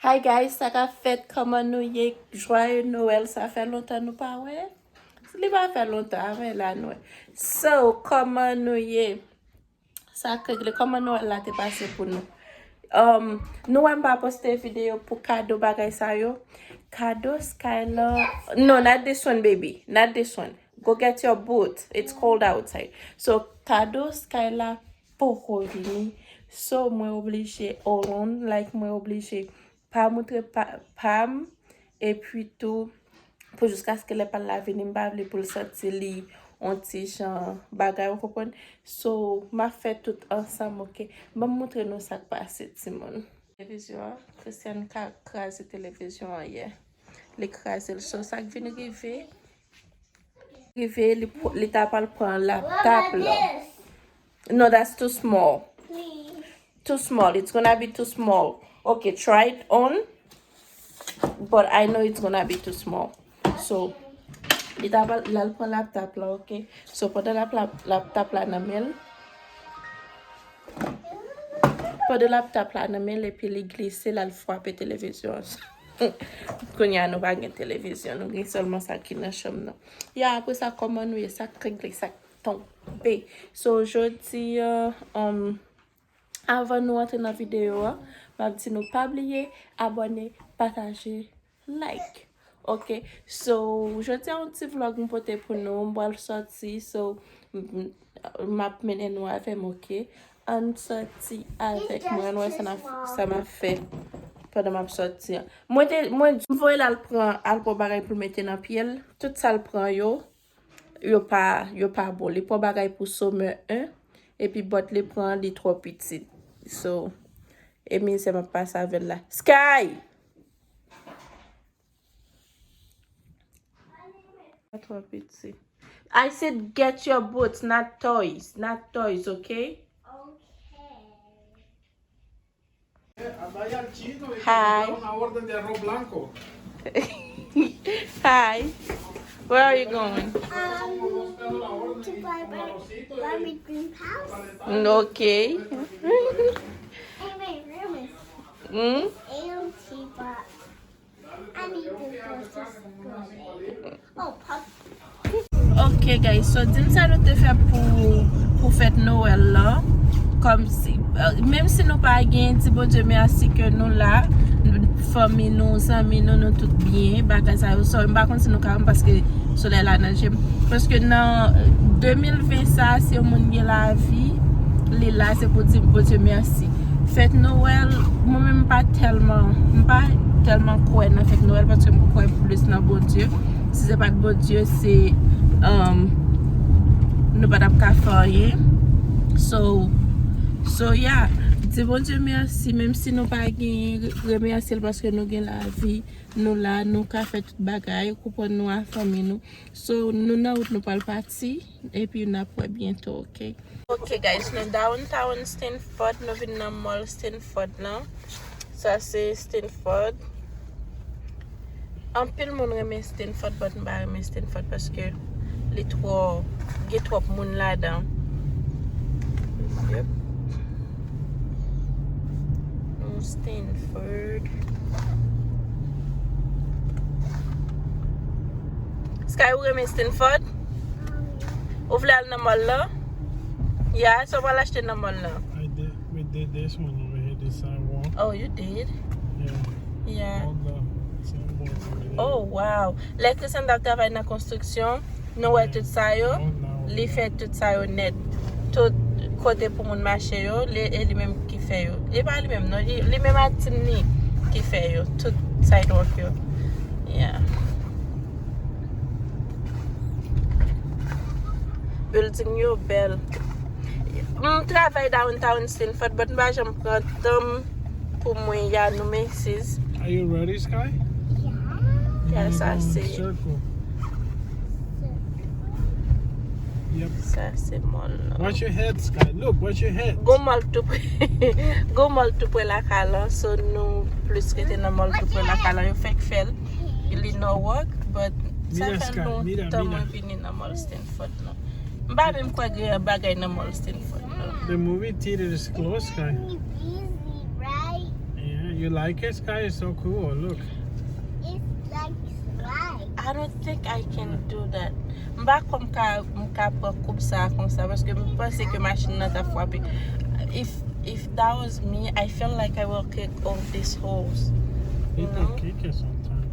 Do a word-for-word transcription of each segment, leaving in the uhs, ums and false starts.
Hi guys, sa k ap fèt? Kòman nou ye? Joyeux Noël, sa fè lontan nou pa wè. Li pa fè lontan, avè la nou wè. So, kòman nou ye? Sa k regle? Kòman Noël la te pase pou nou? Um, nou wè m pa poste videyo pou kado bagay sa yo. Kado Skylar. No, not this one, baby. Not this one. Go get your boot. It's cold outside. So, kado Skylar poko vini. So, mwen oblije hold on. Like, mwen oblije pa montre pa, pa m. Epi tou, pou jiskaske lè pa l la vini, m pa vle pou l santi li on ti jan bagay, ou konprann? So, m ap fè tout ansanm, oke? Ban m montre nou sa k pase, timoun. Televizyon an, Christian ka kraze televizyon an yè. Li kraze l. So, sa k vin rive, rive, li, pr- li ta pral pran laptop la. No, that's too small. Too small. It's gonna be too small. Okay, try it on. But I know it's gonna be too small. So, li ta pral, l al pran laptop la, okay? So, pandan l ap la, laptop la nan men l, pandan laptop la nan men l, epi li glise, l al frape televizyon an. Kounye a, nou pa gen televizyon, nou gen sèlman sa ki nan chanm nan. Ya, apre sa, kòman nou ye? Sa k regle, sa k tonbe? So, jodi a, um, avan nou antre nan videyo a, m ap di nou pa bliye abòne, pataje, like. Ok, so, jodi a yon ti vlog m pote pou nou, m pral sòti, so, m, m, m ap mennen nou avè m, ok? Ann sòti avèk mwen, ann wè sa n ap, sa m ap fè pandan m ap sòti an. Mwen te, mwen, m voye l al pran, al pran bagay pou l mete nan pye l. Tout sa l pran yo, yo pa, yo pa bon. Li pran bagay pou Summer un, epi bòt li pran, li twò pitit. So, e mizè m ap pase avè l la. Sky! Twò pitit. I said get your boots, not toys. Not toys, okay? Hi. Hi. Where are you going? Um, to buy Bar- Barbie Dream House. Mm, okay. And my room is Mm? empty, but I need to go to school. Oh, pop. Ok, guys, so di m sa nou te fè pou, pou fèt Nwèl la. Kòmsi, eh, menm si nou pa gen, di Bondye mèsi ke nou la, fanmi nou, zanmi nou, nou tout byen, bagay sa yo. So, m pa konn si nou ka wè m paske solèy la nan je m. Paske nan de mil ven sa, si yon moun gen lavi, li la, se pou di Bondye mèsi. Fèt Nwèl, mwen menm m pa tèlman, m pa tèlman kwè nan fèt Nwèl paske m kwè plis nan Bondye. Si se pa t Bondye, se, um, nou pa t ap ka fè anyen. So, so, yeah, di Bondye mèsi, menm si nou pa gen, remèsye l paske nou gen lavi, nou la, nou ka fè tout bagay, ou konprann, nou a fanmi nou. So, nou nan wout, nou pral pati, epi n ap wè byento, ok? Ok, guys, nou downtown Stanford, nou vin nan mall Stanford lan. Sa se Stanford. Anpil moun renmen Stanford, but m pa renmen Stanford paske li twò, gen twòp moun ladan. Yep. Nou Stanford. Sky, ou renmen Stanford? Ou vle al nan mall lan? Yeah, sa w pral achte nan mall lan? I did. We did this one over here, this sidewalk. Oh, you did? Yeah. Yeah. All the sidewalks over there. Oh, wow. Lè Christian t ap travay nan konstriksyon, nou wè tout sa yo, li fè tout sa yo nèt. Tout kote pou moun mache yo, li, e li menm ki fè yo. E pa li menm, non, li, li menm ak team ni ki fè yo. Tout sidewalk yo. Yeah. Building yo bèl. M travay downtown Stanford, but m pa janm pran tan m pou mwen ya nou Macy's. Are you ready, Sky? Yeah. Yeah, sa se. Circle. Yep. Sa se mall lan. Watch your head, Sky. Look, watch your head. Gon mall tou pre. Gon mall tou pre lakay lan, so nou plis rete nan mall tou pre lakay lan. Yo fèk fè l. Li Norwalk, but sa fè lontan mwen vini nan mall Stanford lan. M pa menm kwè gen bagay nan mall Stanford lan. The movie theater is closed, Sky. Easy, right? Yeah, You like it, Sky? It's so cool. Look. It's like slime. I don't think I can do that. M pa kwè m ka, m ka pran koup sa konsa, paske m panse ke machin nan ta frape. If, if that was me, I feel like I will kick all these holes. You know? People kick it sometimes.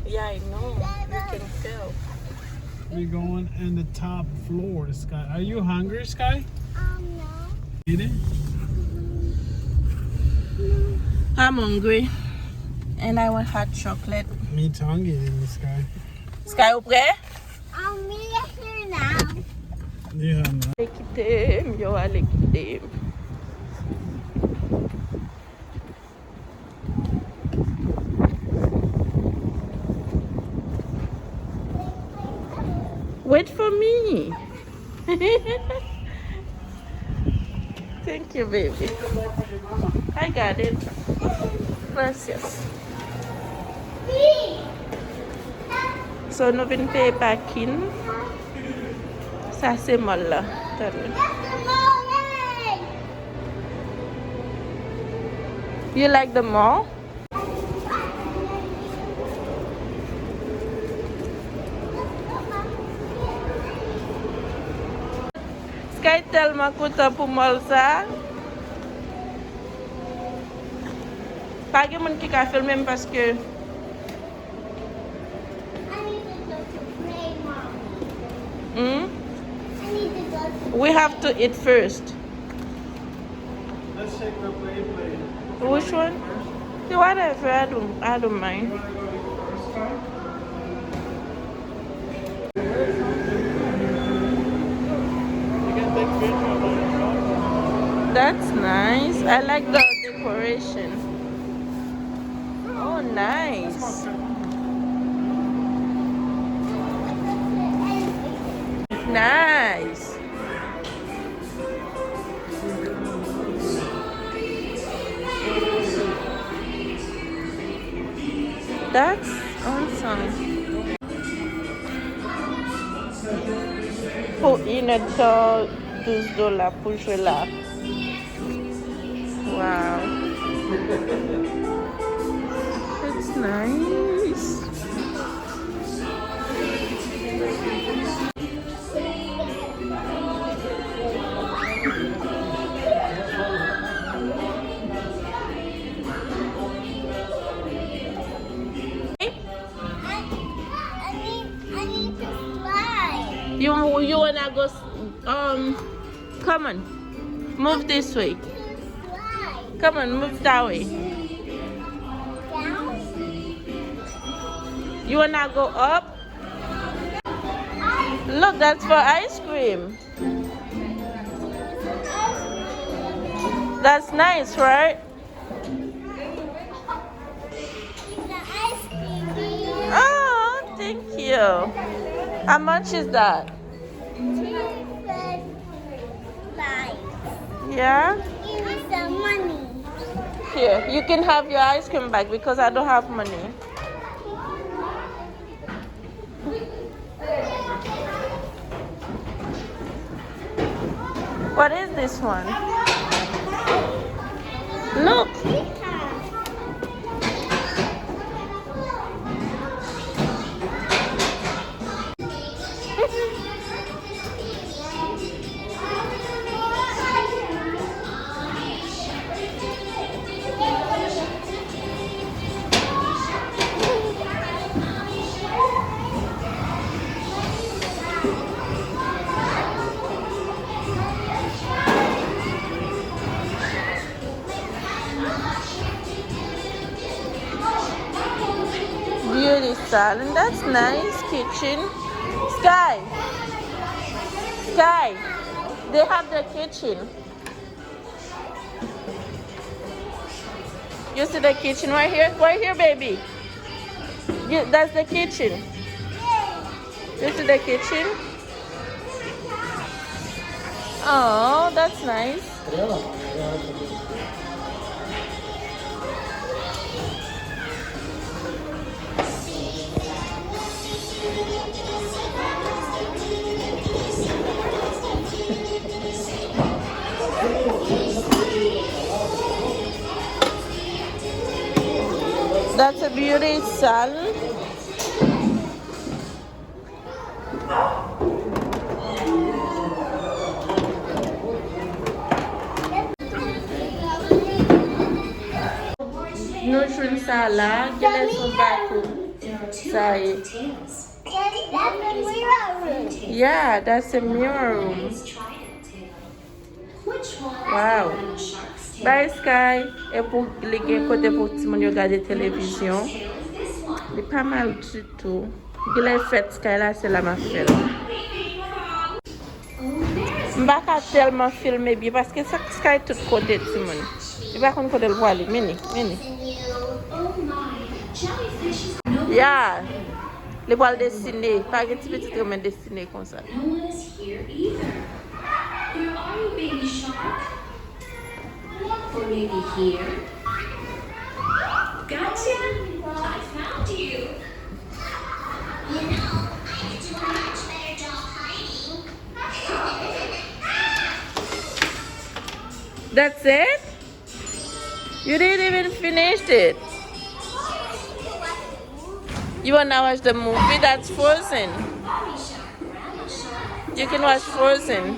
Yeah, I know. You can feel. We going in the top floor, Sky. Are you hungry, Sky? Um, no. Eating? I'm hungry. And I want hot chocolate. Me too, I'm eating, Sky. Sky, ou prè? Um, me here now. Yeah, man. Ale kite m, yo, ale kite m. Wait for me. Thank you, baby. I got it. Gracias. So, nou vin peye pakin. Sa se mall la. Tande. You like the mall? Sky tèlman kontan pou mall sa. Pa gen moun ki ka filme m paske Hmm? We have to eat first. Let's take the play, play. Which one? Yeah, whatever, I don't, I don't mind. That's nice. I like the decoration. Oh, nice. Nice. That's awesome. Pou inèdtan douz dola pou jwe la. Wow. That's nice. I, I need, I need to slide. You, you wanna go s- Um, come on. Move this way. Come on, move that way. You wanna go up? Look, that's for ice cream. That's nice, right? Oh, thank you. How much is that? Yeah? Here, you can have your ice cream back because I don't have money. What is this one? Look. Beauty salon. That's nice kitchen. Sky. Sky. They have the kitchen. You see the kitchen right here? Right here, baby. You, that's the kitchen. You see the kitchen? Oh, that's nice. It's a beauty salon. Nou jwenn sa la, genlè se yon bathroom. Sa ye. Daddy, that's a mirror room. Yeah, that's a mirror room. Wow. Bye, Sky. E pou li gen kote pou timoun yo gade televizyon. Li pa mal ditou. Genlè fèt Sky la, se la m ap fè l. M pa ka tèlman filme byen paske sa Sky tout kote timoun. Li pa konn kote l pwale. Mini, mini. Ya. Li pral desine. Pa gen ti pitit renmen desine konsa. No one is here either. Where are you, baby shark? Or maybe here? Gotcha! I found you! You know, I could do a much better job hiding. That's it? You didn't even finish it. You wanna watch the movie that's Frozen? You can watch Frozen.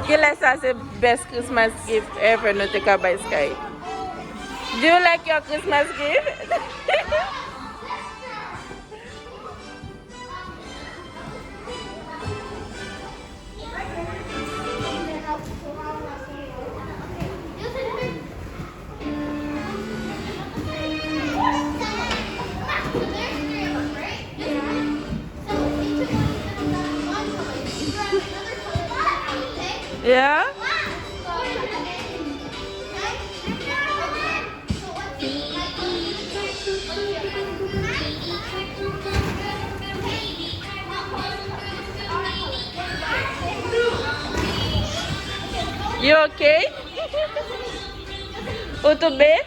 Genlè sa se best Christmas gift ever nou te ka bay Sky. Do you like your Christmas gift? Yeah? You okay? Ou tou byen?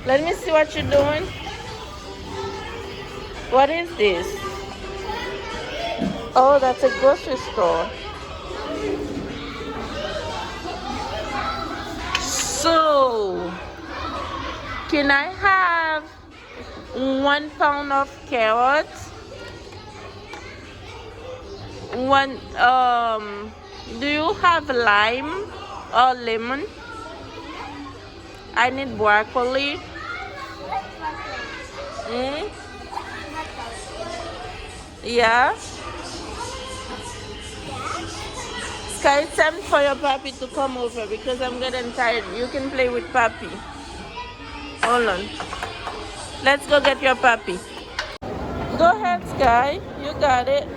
Let me see what you doing. What is this? Oh, that's a grocery store. So, can I have one pound of carrots? One, um, do you have lime or lemon? I need broccoli. Mm? Yeah. Sky, it's time for your papi to come over because I'm getting tired. You can play with papi. Hold on. Let's go get your papi. Go ahead, Sky. You got it.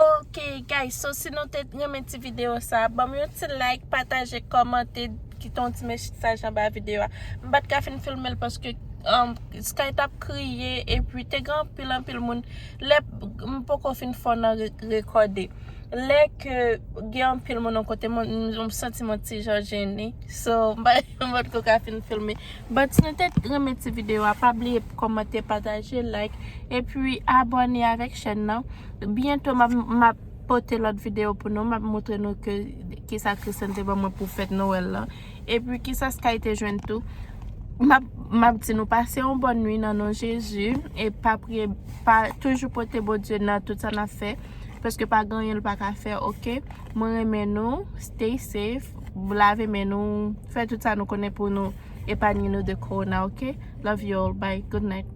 Ok, guys, so si nou te renmen ti videyo sa, ban m yon ti like, pataje, kòmante, kite yon ti mesaj anba videyo a. M pa t ka fin filme l paske, um, Sky t ap kriye, epi te gen anpil, anpil moun. Lè m poko fin fò nan re-, rekòde. Lè ke gen anpil moun yon kote, mwen, m, m santi mwen ti jan jennen. So, m pa, m pa t ko ka fin filme. But si nou te renmen ti videyo a, pa bliye kòmante, pataje, like, epi abòne avèk chèn nan. Byento, m ap, m ap pote lòt videyo pou nou. M ap montre nou ke, kisa Kristen te ban mwen pou fèt Nwèl lan. Epi kisa Sky te jwenn tou. M ap, m ap di nou pase yon bòn nwi nan non Jezi. E pa priye, pa toujou pote Bondye nan tout sa n ap fè. Paske pa gen anyen l pa ka fè, ok? Mwen renmen nou. Stay safe. Lave men nou. Fè tout sa nou konnen pou nou epanye nou de corona, ok? Love you all. Bye. Good night.